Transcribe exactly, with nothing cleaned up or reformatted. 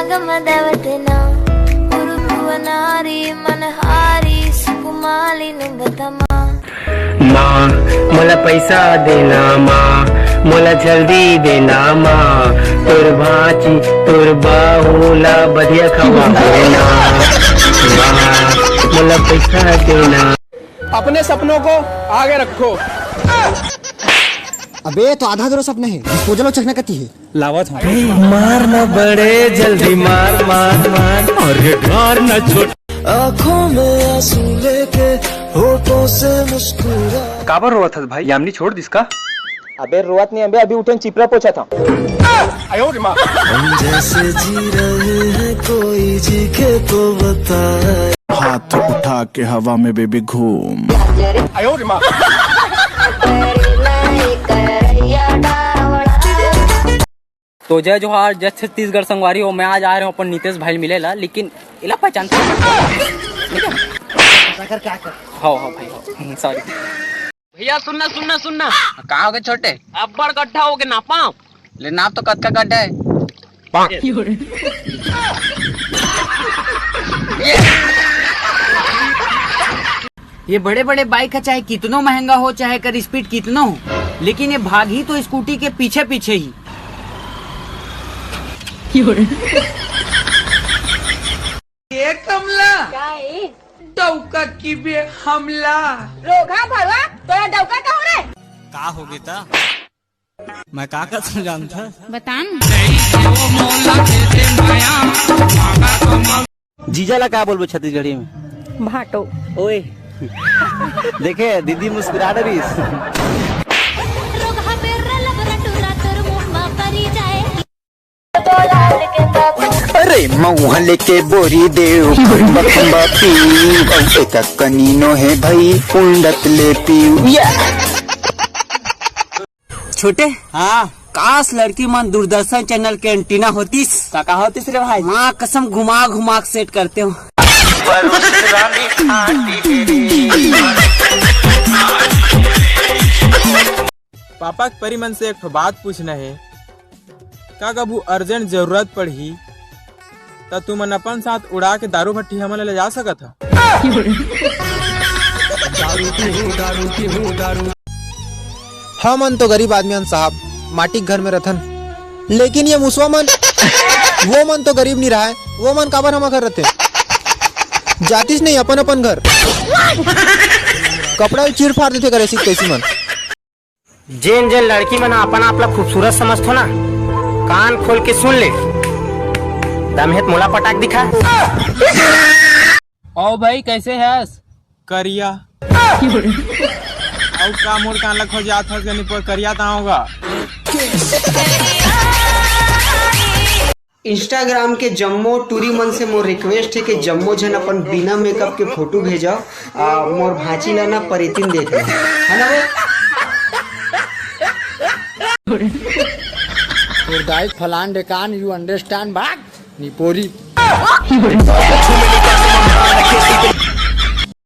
गमदवतना उरुवनारी मनहारी सुकुमालिन बतमा। माँ, मोला पैसा देना माँ, मोला जल्दी देना माँ, तोर भांची तोर बहू ला बढ़िया खवा देना माँ, मोला पैसा देना। अपने सपनों को आगे रखो। अबे, तो आधा अधूरा सपना है, डिस्पोजल और चखना कती है। लावत हूँ। मार ना बड़े, जल्दी मार, मार, मार। अरे डर ना छोट। आंखों में आंसू लेके होठों से मुस्कुरा। काबर रोवत हस भाई? यामिनी छोड़ दिस का? अबे रोवत नहीं अबे, अभी उठे चिपरा पोछा था। हम जैसे जी रहे हैं कोई जी के तो बताए। हाथ उठा के हवा में बेबी घूम। तो जय जोहार, जय छत्तीसगढ़ संगवारी हो। मैं आज आए रहे हूँ अपन नितेश भाई मिले ला, लेकिन इला पहचानता हूँ। हाँ, हाँ भाई, हाँ, सॉरी। भैया सुनना, सुनना, सुनना। का हो गए छोटे? अब्बड़ गड्ढा हो गए नापा। ले नाप तो कतका गड्ढा है? ये बड़े बड़े बाइक का चाहे कितनो महंगा हो, चाहे कर स्पीड कितनो हो, लेकिन ये भाग ही तो स्कूटी के पीछे पीछे ही। ए कमला, का ए? डौका की बे हमला। रोगहा भरवा, तोरा डौका का हो रे? का हो गीता? मैं का कर जानता? बतान। जीजा ला का बोलबो छत्तीसगढ़ी में? भाटो। ओए। देखे, दीदी मुस्कुरा डरिस। अरे मऊहा लेके बोरी देव, खंबा खंबा पीऊ, अउ एका कनीनो हे भाई, उंडत ले पीऊ। या। छोटे। हाँ। काश लड़की मन दूरदर्शन चैनल के एंटीना होतिस। का, का होतिस रे भाई? माँ कसम घुमा घुमा के सेट करते हो। पापा के परी मन से एक ठो बात पूछना हे, का कभू अर्जेंट जरूरत पड़ही त तुमन अपन साथ उड़ा के दारू भट्टी हमन ला ले जा सकत ह? हमन तो गरीब आदमी हन साहब, माटी के घर में रथन, लेकिन ये मुसवा मन, वो मन तो गरीब नहीं रहा है, वो मन काबर हमर घर रथे? जातिस नहीं अपन अपन घर, कपड़ा चीर फाड़ देथे करे ऐसी तैसी मन। जेन जेन लड़की मन अपन आप ला खूबसूरत समझथो ना, कान खोल के सुन ले, दम हे त मोला पटाक दिखा। ओ भाई, कैसे हस? करिया। अउ का मोर कान ला खोजात हस गनी पर करिया ता होगा। Instagram के जम्मो टूरी मन से मोर request हे कि जम्मो झन अपन बिना makeup के photo भेजव। आ, मोर भांची ला ना परेतिन देख ले, है ना वो? तोर दाई फलान ढेकान, you understand बात? निपोरी।